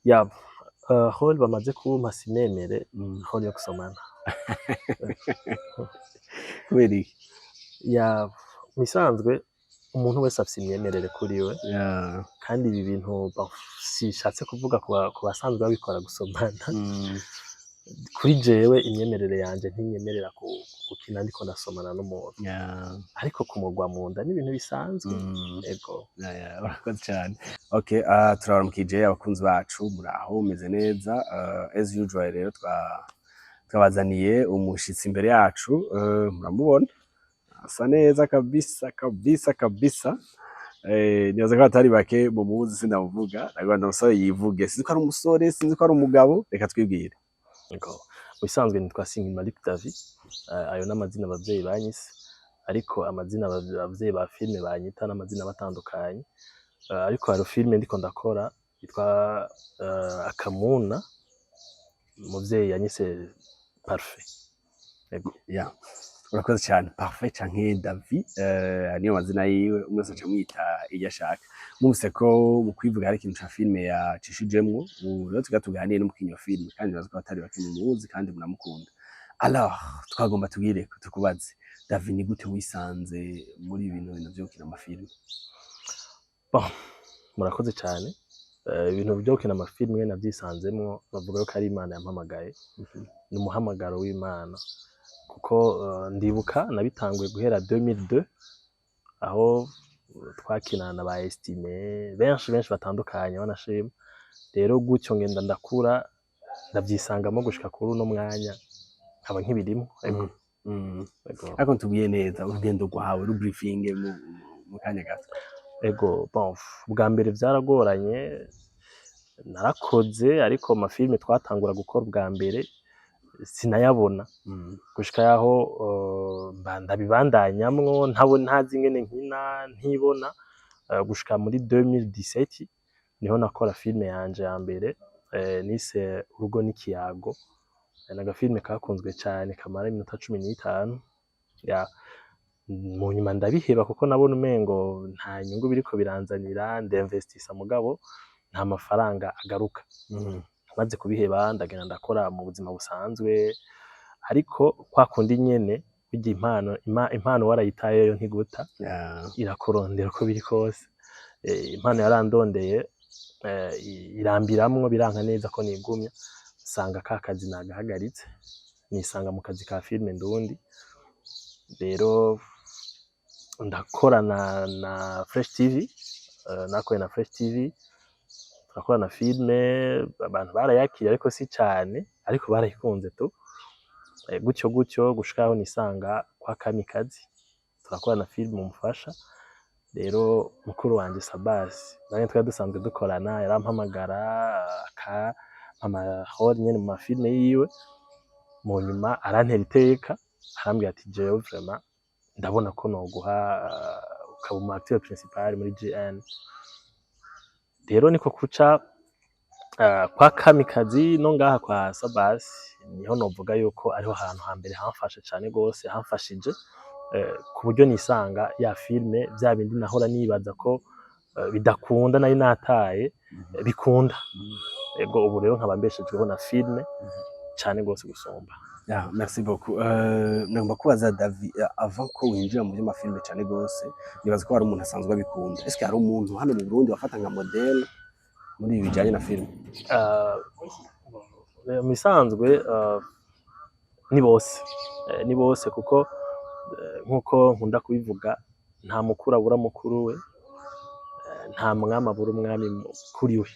Ya, rôle bamaze kumpa sinemere, rôle yo gusomana. Kubera iki? Ya, mubisanzwe umuntu wese afise imyemerere kuri we, kandi ibi bintu, bon, sishatse kuvuga ku basanzwe babikora gusomana. Kuri jewe imyemerere yanje ntinyemerera gukina ndiko ndasomana n'umuntu, ariko kumugwa mu nda ni ibintu bisanzwe. Ego. Yeah, urakoze cyane. Okay, turabaramukije abakunzi bacu, muraho, meze neza? As usual rero twabazaniye umushitsi imbere yacu, muramubona asa neza kabisa kabisa kabisa. Nibaza ko atari bake mu muzi, sindamuvuga, nagomba ndamusore yivuge. Sinzi ko ari umusore, sinzi ko ari umugabo, reka twibwire. Ego. Mu bisanzwe nitwa Sinkimalik David. Ayo n'amazina abavyeyi banyise, ariko amazina abavyeyi ba filime banyita n'amazina batandukanye. Ariko hari filime ndiko ndakora yitwa Akamuna, umuvyeyi yanyise Parfait. Ego. Yeah. Urakoze cyane. Parfait canke David, niyo mazina yiwe, umwe wese aca amwita iyo ashaka. Mwumvise ko mu kwivuga hari ikintu ca filime yacishijemwo. Ubu rero tugira tuganire n'umukinyi wa filime, kandi nibaza ko abatari bake mumuzi kandi muramukunda. Alors twagomba tubwire ko tukubaze, David, ni gute wisanze muri ibintu vyo gukina amafilime? Bon, murakoze cyane. Ibintu vyo gukina amafilime navyisanzemwo, bavuga ko ari Imana yampamagaye, ni umuhamagaro w'Imana, kuko ndibuka nabitanguye guhera 2002, aho twakinana na ba Estime benshi benshi batandukanye, banashima. Rero gutyo ngenda ndakura, ndavyisangamo gushika kuri uno mwanya nkaba nkibirimo. Ego. Ego. Ariko tubwiye neza urugendo rwawe, rubriefinge mu kanya gato. Ego, bon, bwa mbere vyaragoranye, narakoze, ariko amafilime twatangura gukora ubwa mbere sinayabona, gushika yaho ndabibandanyamwo ntabona, ntazi ingene nkina, ntibona, gushika muri 2017 niho nakora filime yanje ya mbere, nise Urugo n'ikiyago. Ni agafilime kakunzwe cane, kamara iminota 15. Ya, mu nyuma ndabiheba kuko nabona umengo nta nyungu biriko biranzanira, ndinvestisa mugabo nta mafaranga agaruka. Maze kubiheba ndagenda ndakora mu buzima busanzwe, ariko kwa kundi nyene burya impano impano warayitayeyo ntiguta, irakurondera uko biri kose. Impano yarandondeye, irambiramwo, biranka neza ko nigumya, nsanga ka kazi nagahagaritse, nisanga mu kazi ka filime ndundi. Rero ndakorana na Fresh TV, nakoranye na Fresh TV, turakorana filime, abantu barayakiriye ariko si cane, ariko barayikunze tu. Gutyo gutyo gushika aho nisanga kwa Kamikazi, turakorana filime Umufasha. Rero mukuru wanje Sabasi nawe twari dusanzwe dukorana, yarampamagara akampa ama rôle nyene mu mafilime yiwe. Mu nyuma arantera iteka, arambwira ati: "Jewe vraiment ndabona ko noguha ukaba umu acteur principal muri GN." Rero niko kuca kwa Kamikazi no ngaha kwa Sabasi, niho novuga yuko ariho hantu hambere hamfashe cane gose, hamfashije ku buryo nisanga ya filime, vya bindi nahora nibaza ko bidakunda, nari nataye, bikunda. Ego, ubu rero nkaba mbeshejweho na filime cane gose gusumba. Yeah, merci beaucoup. Nagomba kubaza David, avant ko winjira mu by'amafilme cyane gose, nibaza ko hari umuntu asanzwe abikunda. Est-ce que hari umuntu hano mu Burundi wafata nka modèle muri ibi bijanye na film? Mu bisanzwe ni bose. Ni bose, kuko nkuko nkunda kubivuga, nta mukuru abura mukuru we, nta mwami abura umwami kuri we.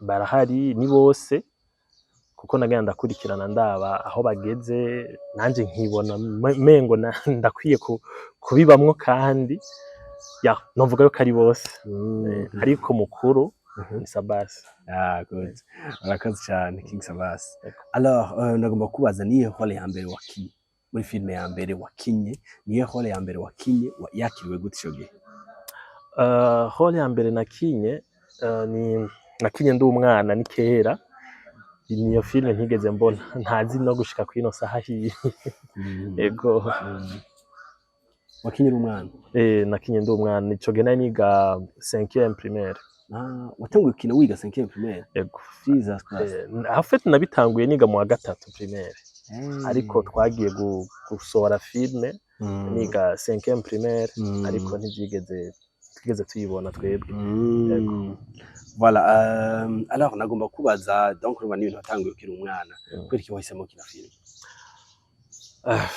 Barahari, ni bose, kuko nagenda ndakurikirana, ndaba aho bageze, nanje nkibona mengo ndakwiye kubibamwo, kandi ya novuga yuko ari bose. Ariko mukuru ni Sabasi. Ah, good. Urakoze cyane, King Sabasi. Yego. Alors, nagomba kubaza, niyo rôle ya mbere wakinye muri filme ya mbere wakinye, niyo rôle ya mbere wakinye yakiriwe gute ico gihe? Rôle ya mbere nakinye, ni nakinye ndi umwana, ni kera, niyo filme ntigeze mbona, ntazi no gushika kw'ino saha hiye. Ego. Wakinye uri umwana? Nakinye ndi umwana, ico gihe nari niga 5e primaire. Ah, watanguye gukina wiga 5e primaire? Ego. Jesus Christ. En fait nabitanguye niga mu wa gatatu primaire, ariko twagiye gusohora filme niga 5e primaire, ariko ntivyigeze twigeze tuyibona twebwe. Voilà, alors nagomba kubaza, donc urumva n'ibintu watanguye ukiri umwana, kubera iki wahisemo gukina film? Ah,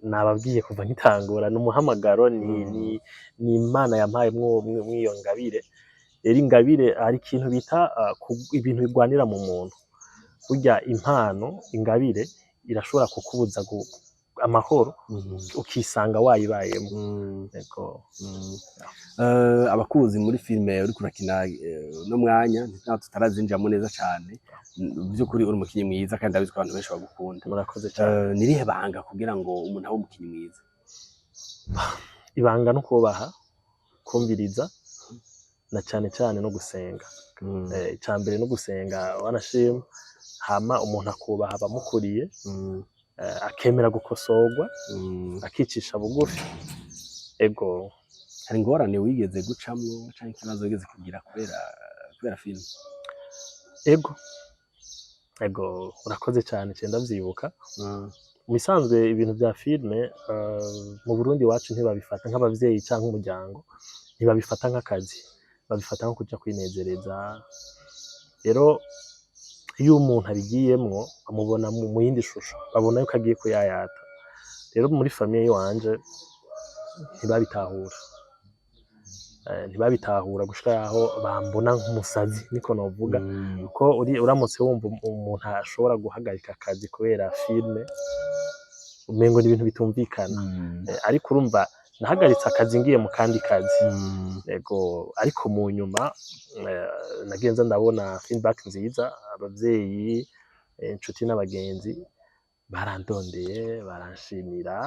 nababwiye kuva nkitangura, ni umuhamagaro, ni, ni Imana yampaye mw'iyo ngabire. Rero ingabire, hari ikintu bita ibintu bigwanira mu muntu. Burya impano, ingabire irashobora kukubuza amahoro, ukisanga wayibayemo. Ego. Abakuzi muri filime uriko urakina no mwanya ntaho tutarazinjiramo neza cane, by'ukuri uri umukinyi mwiza kandi ndabizi ko abantu benshi bagukunda. Murakoze cyane. Nirihe banga kugira ngo umuntu abe umukinyi mwiza? Ibanga no kubaha, kumviriza, na cane cane no gusenga. Ica mbere no gusenga, wanashima, hama umuntu akubaha abamukuriye, akemera gukosorwa, akicisha bugufi. Ego. Hari ingorane wigeze gucamwo canke ikibazo wigeze kugira kubera filime? Ego, urakoze cyane, cyane ndavyibuka. Mu bisanzwe ibintu vya filime mu Burundi iwacu ntibabifata nk'abavyeyi canke umuryango, ntibabifata nk'akazi, babifata nko kuja kwinezereza. Rero iyo umuntu abigiyemwo bamubona mu yindi shusho, babona yuko agiye kuyayata. Rero muri famille yiwanje ntibabitahura. Ntibabitahura gushika yaho bambona nk'umusazi, niko novuga, kuko uramutse wumva umuntu ashobora guhagarika akazi kubera filime, umengo ni ibintu bitumvikana. Ariko urumva nahagaritse akazi ngiye mu kandi kazi. Ego, ariko mu nyuma nagiye nza ndabona feedback nziza, abavyeyi, inshuti n'abagenzi barandondeye, baranshimira,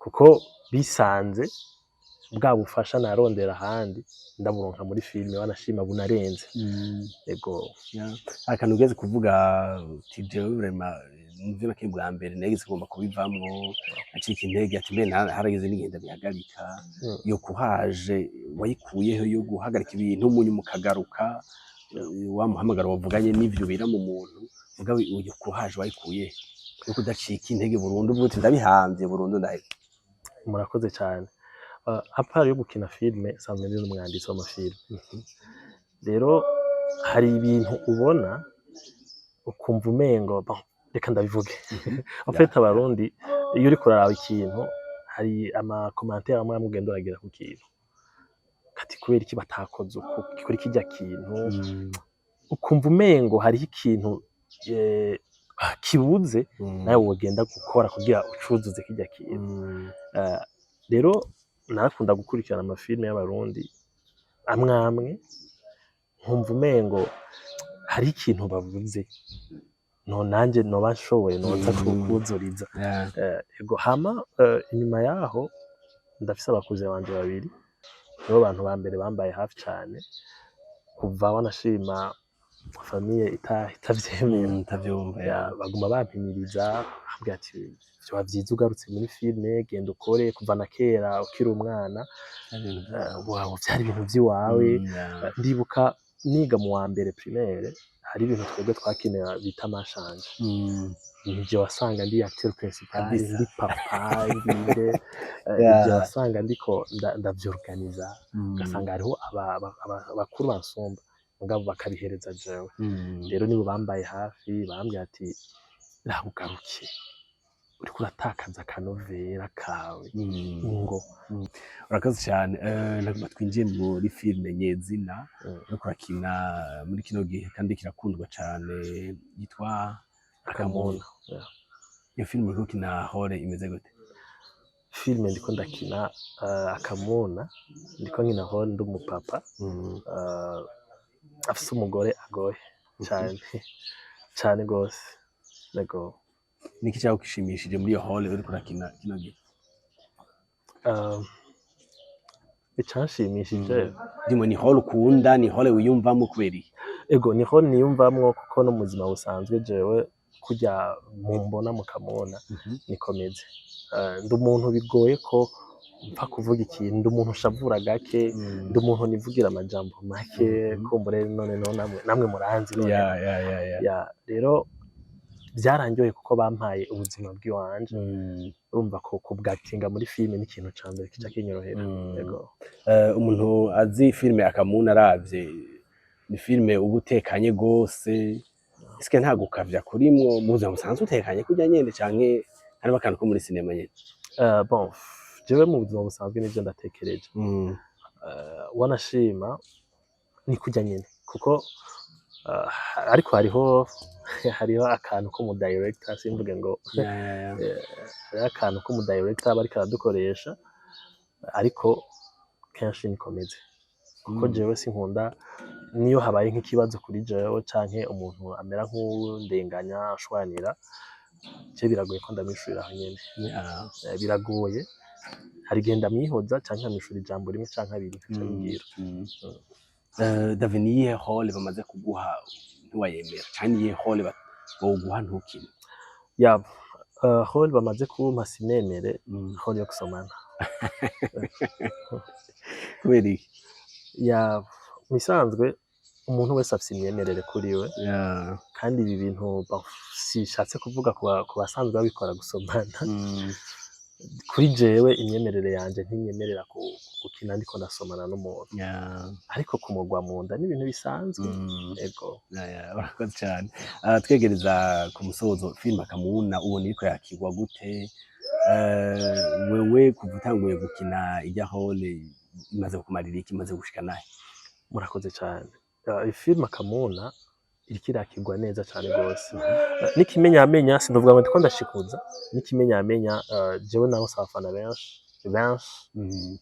kuko bisanze bwa bufasha narondera ahandi ndaburonka muri filime, banashima bunarenze. Ego. Yeah. Akantu ugeze kuvuga uti jewe vraiment nivyo nakinye bwa mbere nageze kugomba kubivamwo, acika intege, ati mbe harageze n'igihe ndabihagarika. Iyo kuhaje wayikuyeho yo guhagarika ibintu, munyuma ukagaruka, wa muhamagaro wavuganye n'ivyo bira mu muntu, mugabo iyo kuhaje wayikuye yo kudacika intege burundu, uvuga uti ndabihamvye burundu, ndahevye? Murakoze cyane. À part yo gukina filime, nsanzwe ndi n'umwanditsi w'amafilime. Rero hari ibintu ubona ukumva umengo, bon, reka ndabivuge. En fait Abarundi, iyo uriko uraraba ikintu, hari ama commentaire amwe amwe ugenda uragira ku kintu, kati kubera iki batakoze uku kuri kirya kintu, ukumva umengo hariho ikintu kibuze, nawe wogenda gukora kugira ucuzuze kirya kintu. Rero narakunda gukurikirana amafilime y'Abarundi amwe amwe, nkumva umengo hariho ikintu bavuze, no nanje noba nshoboye noza kuzuriza. Ego, hama inyuma yaho ndafise abakuze banje babiri, nibo bantu ba mbere bambaye hafi cane kuva wanashima famille itavyemera. Ndavyumva. Ya, baguma bampimiriza, bambwira ati vyoba vyiza ugarutse muri filime, genda ukore, kuva na kera ukiri umwana, wawe vyari ibintu vy'iwawe. Ndibuka niga mu wa mbere primaire, hari ibintu twebwe twakinira bita amashanje, nivyo wasanga ndi acteur principal, ndi papa, ndinde, ivyo wasanga ndiko ndavyorganiza, ugasanga hariho abakuru bansumba, mugabo bakabihereza jewe. Rero nibo bambaye hafi, bambwira ati rabugaruke, uriko uratakaza akanovera kawe, ngo Urakoze cyane. Nagomba twinjiye muri filime nyezina uriko urakina muri kino gihe kandi kirakundwa cyane, yitwa Akamuna. Akamuna. Iyo filime uriko ukina rôle imeze gute? Filime ndiko ndakina, Akamuna, ndiko nkina rôle ndi umupapa afise umugore agoye cane cane gose. Ego. Niki cyagushimishije muri iyo rôle uriko urakina kino gihe? Icanshimishije, ndimo ni rôle ukunda, ni rôle wiyumvamo, kubera iki? Ego, niho niyumvamwo, kuko no mu buzima busanzwe jewe kurya mumbona mukamubona nikomeze. Ndi umuntu bigoye ko Mpfa kuvuga ikintu, ndi umuntu ushavura gake, ndi umuntu nivugira amajambo make. Kumbure none no namwe muranzi none. Ya. Ya, rero byarangiye kuko bampaye ubuzima bw'iwanje. Urumva ko kubwakitinga muri filime ni ikintu ca mbere kica kinyorohera. Yego. Umuntu azi filime Akamuna aravye, ni filime uba utekanye gose. Eske nta gukavya kurimwo? Mu buzima busanzwe utekanye kurya nyene, canke harimo akantu ko muri sinema nyene? Bon, jewe mu buzima busanzwe nivyo ndatekereje. Wanashima ni kurya nyene kuko ariko hariho akantu ko mu director, simvuge ngo Ya. Hariho akantu ko mu director aba ariko aradukoresha, ariko kenshi nikomeze kuko jewe sinkunda niyo habaye nk'ikibazo kuri jewe canke umuntu amera nk'uwundenganya ashwanira je, biragoye ko ndamwishurira aho nyene. Biragoye, hari igihe ndamwihoza canke nkamwishura ijambo rimwe canke abiri, nkaca mbwira. David, ni iyihe rôle bamaze kuguha ntiwayemera, canke ni iyihe rôle boguha ntukine? Ya, rôle bamaze kumpa sinemere, rôle yo gusomana. Kubera iki? Ya, mu bisanzwe umuntu wese afise imyemerere kuri we. Kandi ibi bintu, bon, sishatse kuvuga ku basanzwe babikora gusomana. Kuri jewe imyemerere yanje ntinyemerera gukina ndiko ndasomana n'umuntu. Ariko kumugwa mu nda ni ibintu bisanzwe. Ego. Ya, urakoze cyane. Twegereza ku musozo, filime Akamuna ubona iriko yakirwa gute? Wewe kuva utanguye gukina ijya rôle, imaze kukumarira iki? Imaze gushika nahe? Murakoze cyane. Filime Akamuna iriko irakirwa neza cyane rwose. N'ikimenyamenya, sinovuga ngo ndiko ndashikuza, n'ikimenyamenya, jewe naronse abafana benshi benshi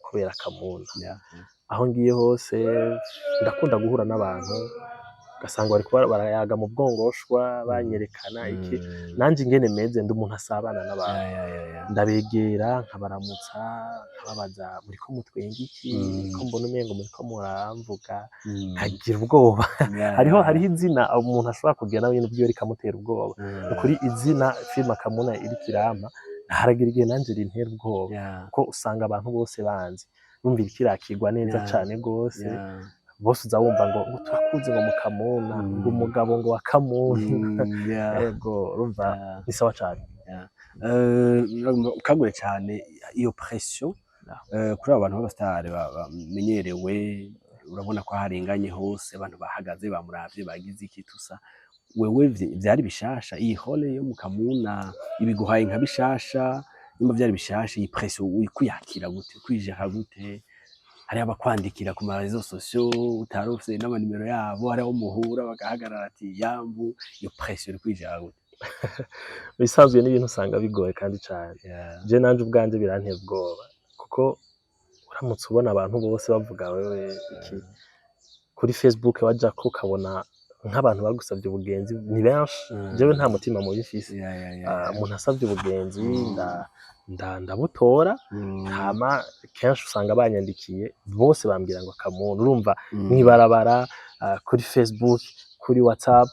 kubera Akamuna. Aho ngiye hose ndakunda guhura n'abantu, ugasanga bariko barayaga mu bwongoshwa, banyerekana iki. Nanje ingene meze, ndi umuntu asabana n'abantu. Ya. Ndabegera, nkabaramutsa, nkababaza: "Muriko mutwenga iki? Ko mbona umengo muriko muramvuga?" Nkagira ubwoba. Hariho hariho izina umuntu ashobora kugira nawe nyene ubwiwe rikamutera ubwoba. Nukuri izina filime Akamuna iriko irampa, haragira igihe nanje rintera ubwoba, kuko usanga abantu bose banzi, bumva iriko irakirwa neza cane gose. Bose uza wumva ngo turakuzi, ngo mu Kamuna, ngo umugabo ngo wa Kamuna. Ego, urumva ni sawa cane. Ukagure cyane iyo pression kuri abo bantu b'abasitari bamenyerewe, urabona ko harenganye hose abantu bahagaze bamuravye, bagize iki tusa. Wewe vyari bishasha, iyi rôle yo mu Kamuna ibiguhaye nka bishasha? Nimba vyari bishasha, iyi pression uyikuyakira gute, kwijera gute? Hariho abakwandikira ku ma réseaux sociaux utarufise n'amanimero yabo, hariho muhura bagahagarara ati yambu. Iyo pression uri kwijera gute? Bisanzwe n'ibintu usanga bigoye kandi cane. Je nanje ubwanje birantera ubwoba, kuko uramutse ubona abantu bose bavuga wewe iki kuri Facebook, wajako ukabona nk'abantu bagusavye ubugenzi ni benshi. Jewe nta mutima mubi mfise. Ya. Umuntu asavye ubugenzi, ndabutora. Hama kenshi usanga banyandikiye bose bambwira ngo Akamuntu, urumva, mw'ibarabara, kuri Facebook, kuri WhatsApp,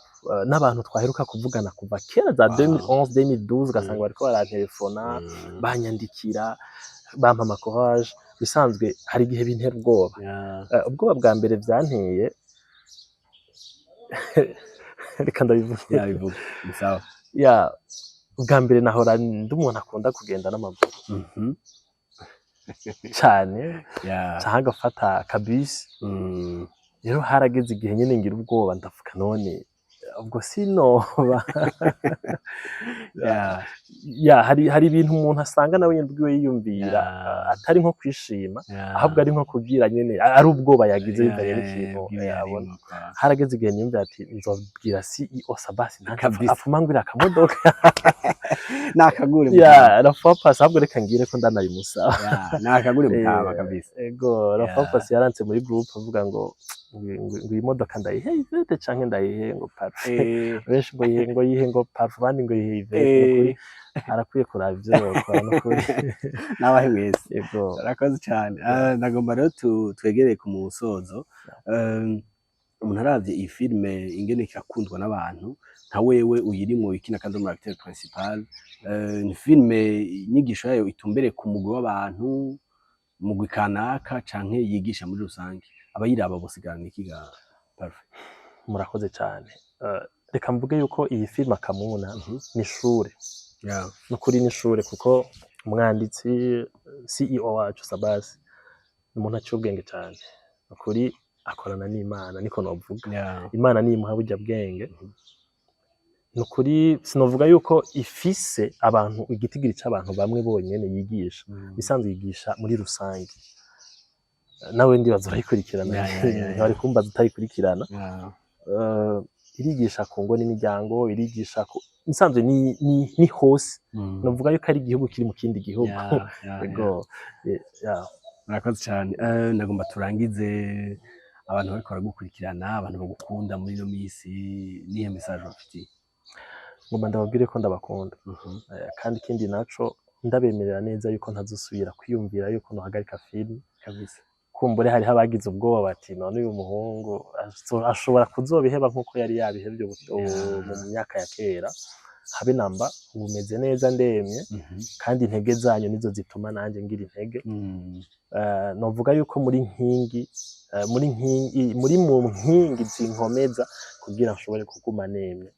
n'abantu twaheruka kuvugana kuva kera za 2011, 2012, ugasanga bariko barantelefona, banyandikira, bampa ama courage. Bisanzwe hari igihe bintera ubwoba. Ubwoba bwa mbere vyanteye, reka ndabivuge. Yabivuga, ni sawa. Ya, ubwa mbere nahora ndi umuntu akunda kugenda n'amaguru cane, canke agafata akabisi. Rero harageze igihe nyene ngira ubwoba, ndavuga: "None ubwo sinoba?" Ya, hari ibintu umuntu asanga nawe nyene ubwiwe yiyumvira, atari nko kwishima, ahubwo ari nko kugira nyene ari ubwoba yagize bivanye n'ikintu abona. Harageze igihe niyumvira ati: "Nzobwira CEO Sabasi nanje apfuma ngwira akamodoka." Nakagure. Ya, la fois passée, ahubwo reka ngire ko ndanabimusaba. Ya, nakagure mutama kabisa. Ego, la fois passée yarantse muri groupe avuga ngo iyi modoka ndayihe Yvette canke ndayihe ngo Parfait. Benshi ngo yihe ngo Parfait, abandi ngo yihe Yvette. Nukuri arakwiye kuraba ivyo yokora, nukuri. Nabahe mwese. Ego. Urakoze cyane. Nagomba rero twegereye ku musozo. Umuntu aravye iyi filime ingene irakundwa n'abantu, nka wewe uyirimwo ukina kandi uri umu acteur principal, ni filime inyigisho yayo itumbereye ku mugwi w'abantu. Mugwi kanaka canke yigisha muri rusange, abayiraba bosigarana iki ga Parfait? Murakoze cyane. Reka mvuge yuko iyi filime Akamuna ni ishure. Nukuri ni ishure, kuko umwanditsi, CEO wacu Sabasi, ni umuntu aciye ubwenge cyane. Nukuri akorana n'Imana, niko novuga. Imana niyo imuha burya bwenge. Nukuri sinovuga yuko ifise abantu, igitigiri c'abantu bamwe bonyene yigisha. Bisanzwe yigisha muri rusange. Nawe ndibaza urayikurikirana. Ya. Ntiwari kumbaza utayikurikirana. Irigisha ku ngo n'imiryango, irigisha ku bisanzwe, ni hose. Novuga yuko ari igihugu kiri mu kindi gihugu. Ego. Ya. Murakoze cyane. Nagomba turangize, abantu bariko baragukurikirana, abantu bagukunda muri ino misi, nihe message bafitiye? Ngomba ndababwire ko ndabakunda. Kandi ikindi naco, ndabemerera neza yuko ntazosubira kwiyumvira yuko nohagarika filime. Kumbure hariho abagize ubwoba bati: "None uyu muhungu ashobora kuzobiheba nkuko yari yabihevye mu myaka ya kera." Habe namba, ubu meze neza, ndemye. Kandi intege zanyu nizo zituma nanje ngira intege. Novuga yuko muri nkingi, muri nkingi, muri mu nkingi zinkomeza kugira nshobore kuguma nemye.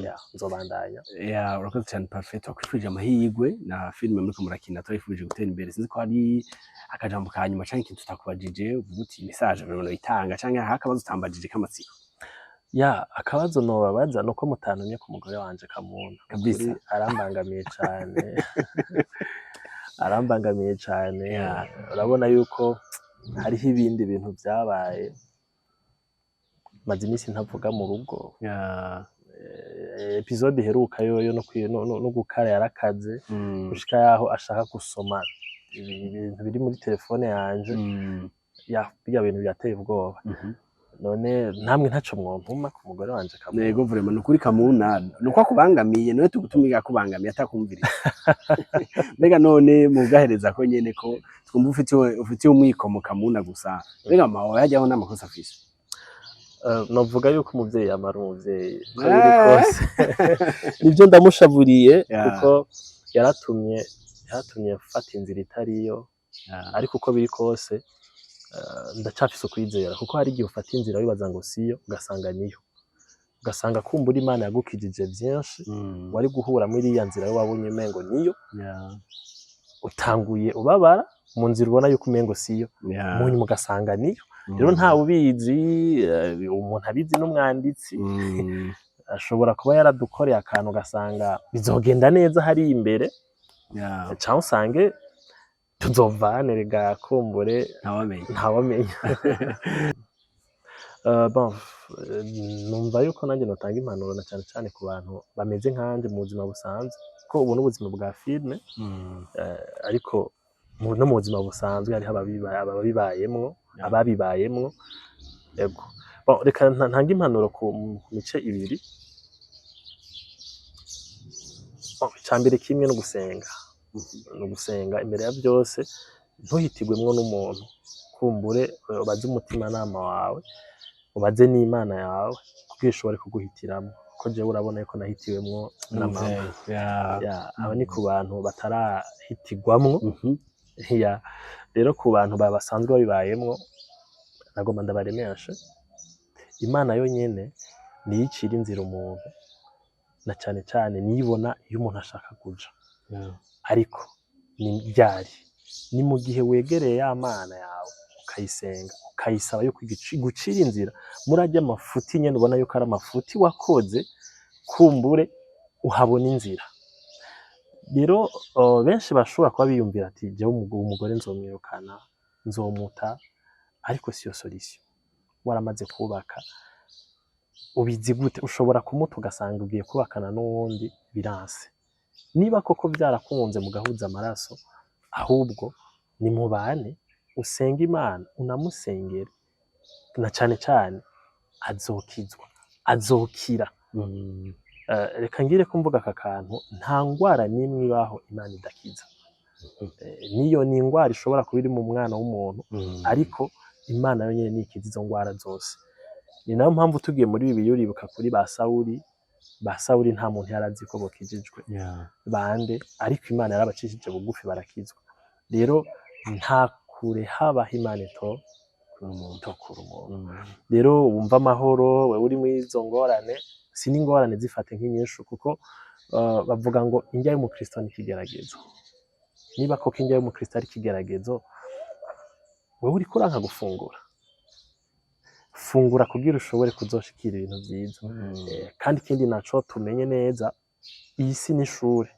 Ya, nzobandanya. Ya, urakoze cyane Parfait, twakwifurije amahirwe na filime muriko murakina, turayifurije gutera imbere. Sinzi ko hari akajambo ka nyuma canke ikintu tutakubajije, uvuga uti message vraiment noyitanga, canke hari akabazo utambajije k'amatsiko. Ya, akabazo nobabaza nuko mutantumye ku mugore wanje Kamuna. Kabisa. Ukuri arambangamiye cane, arambangamiye cane. Urabona yuko hariho ibindi bintu vyabaye, maze iminsi ntavuga mu rugo. Episode iheruka yoyo no gukara yarakaze gushika yaho ashaka gusoma ibintu biri muri telefone yanje. Ya, birya bintu birateye ubwoba. None namwe ntaco mwontuma ku mugore wanje Kamuna? Nego vraiment, nukuri Kamuna nuko akubangamiye, none tugutumiga akubangamiye atakumviriza. Mbega none mugahereza ko nyene ko twumva ufitiye umwikomo Kamuna gusa, mbega mama wawe yajyaho n'amakosa afise? Novuga yuko umuvyeyi yamara umuvyeyi uko biri kose. Nivyo, ndamushavuriye, kuko yaratumye mfata inzira itariyo. Ariko uko biri kose, ndacafise ukwizera, kuko hari igihe ufata inzira wibaza ngo siyo, ugasanga niyo, ugasanga kumbura Imana yagukijije vyinshi wari guhura muri iriya nzira yo wabonye umengo niyo. Utanguye ubabara mu nzira ubona yuko umengo siyo, mu nyuma ugasanga niyo. Rero ntawe ubizi, umuntu abizi n'umwanditsi. Ashobora kuba yaradukoreye akantu, ugasanga bizogenda neza hariya imbere, canke usange tuzovane rega kumbure. Ntawamenya. Ntawamenya. Bon, numva yuko nanjye notanga impanuro, na cane cane ku bantu bameze nkanje mu buzima busanzwe, ko ubu n'ubuzima bwa filime, ariko no mu buzima busanzwe hariho ababibayemwo, ababibayemwo. Ego. Bon, reka ntange impanuro ku mice ibiri. Bon, icambere kimwe no gusenga, no gusenga imbere ya byose. Ntuhitirwemwo n'umuntu. Kumbure ubaze umutimanama wawe, ubaze n'Imana yawe kugira ishobore kuguhitiramwo, ko jewe urabona yuko nahitiwemwo na mama. Ya, aba ni ku bantu batarahitirwamwo. Ya, rero ku bantu basanzwe babibayemwo, nagomba ndabaremeshe: Imana yo nyene niyo icira inzira umuntu, na cane cane niyo ibona iyo umuntu ashaka kuja. Ariko ni ryari? Ni mu gihe wegereye ya Mana yawe, ukayisenga, ukayisaba yuko igucira inzira muri arya mafuti nyene ubona yuko ari amafuti wakoze, kumbure uhabona inzira. Rero benshi bashobora kuba biyumvira ati: "Jewe umugore nzomwirukana, nzomuta." Ariko siyo solution. Waramaze kubaka, ubizi gute? Ushobora kumuta, ugasanga ugiye kubakana n'uwundi, biranse. Niba koko vyarakunze mugahuza amaraso, ahubwo nimubane, usenge Imana, unamusengere, na cane cane azokizwa, azokira. Reka ngire ko mvuga aka kantu: nta ngwara n'imwe ibaho Imana idakiza. Niyo ni ingwara ishobora kuba iri mu mwana w'umuntu, ariko Imana yo nyene nikiza izo ngwara zose. Ni nayo mpamvu tugiye muri Bibiliya, uribuka kuri ba Sawuli? Ba Sawuli nta muntu yari azi ko bokijijwe, bande, ariko Imana yarabacishije bugufi barakizwa. Rero nta Kure habaho Imana ito Kuri umuntu. Itokura umuntu. Rero wumva amahoro, wewe uri muri izo ngorane, si n'ingorane, zifate nk'inyishu, kuko bavuga ngo indya y'umukristo ni ikigeragezo. Niba koko indya y'umukristo ari ikigeragezo, wewe uriko uranka gufungura, fungura kugira ushobore kuzoshikira ibintu vyiza. Kandi ikindi naco tumenye neza, iyi si n'ishure,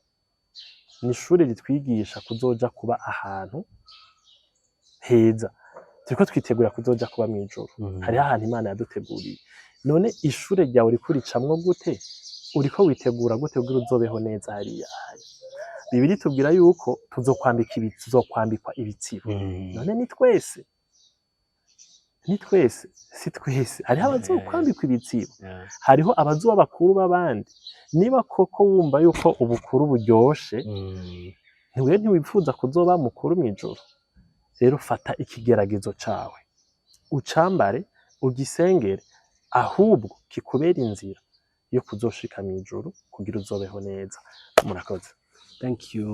ni ishure ritwigisha kuzoja kuba ahantu heza. Turiko twitegura kuzoja kuba mw'ijuru. Hariho ahantu Imana yaduteguriye. None ishure ryawe uriko uricamwo gute? Uriko witegura gute kugira uzobeho neza hariya? Bibiliya itubwira yuko tuzokwambikwa ibitsibo. None ni twese? Ni twese? Si twese. Hariho abazokwambikwa ibitsibo. Hariho abazoba bakuru b'abandi. Niba koko wumva yuko ubukuru buryoshe, ntiwe ntiwipfuza kuzoba mukuru mw'ijuru. Rero fata ikigeragezo cawe, ucambare, ugisengere, ahubwo kikubera inzira yo kuzoshika mw'ijuru kugira uzobeho neza. Murakoze. Thank you.